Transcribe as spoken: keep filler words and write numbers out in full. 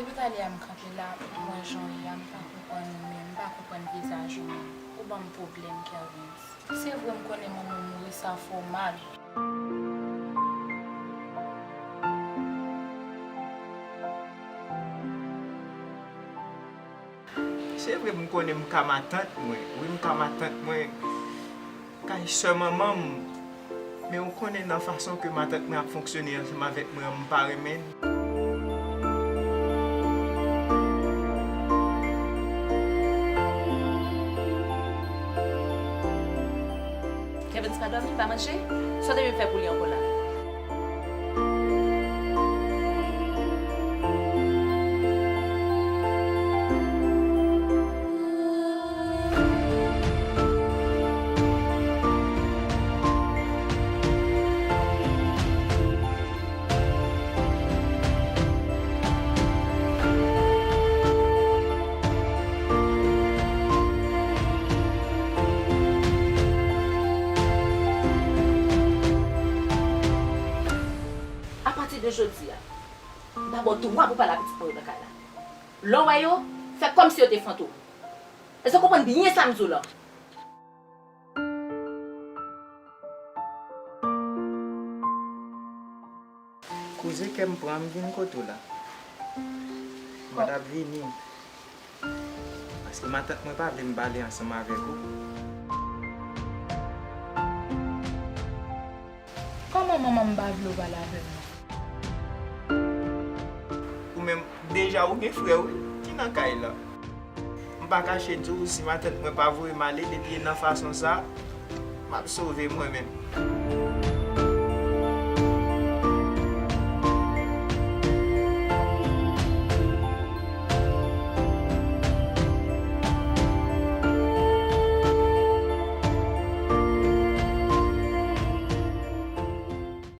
Depi talè a m kanpe la, m wè jan w ye a, m pa konprann ou menm, m pa konprann vizaj ou menm. Ou ban m pwoblèm, Kervens. Se vre m konnen manman w mouri, sa fè w mal. Se vre m konnen m ka matant mwen. Wi, m ka matant mwen. Kay sè manman m. Men ou konnen nan fason ke matant mwen ap fonksyone ansanm avèk mwen an, m pa renmen l. Kervens pa dòmi, pa manje? Sa w te vin fè pou li ankò la? Apati de jodi a, m pa ba w dwa pou w pale a pitit mwen yo nan kay la. Lè w wè yo, fè kòmsi yo te fantom. Èske w konprann byen sa m di w la? Koze kè m pran, m vin kote w la. M pa t ap vini. Paske matant mwen pa vle m pale ansanm avèk ou. Kòman manman m pa vle w pale avè m nan? Ou menm, deja ou gen frè w ki nan kay la. M pa kache di w, si matant mwen pa voye m ale, depi e nan fason sa, m ap sove mwen menm.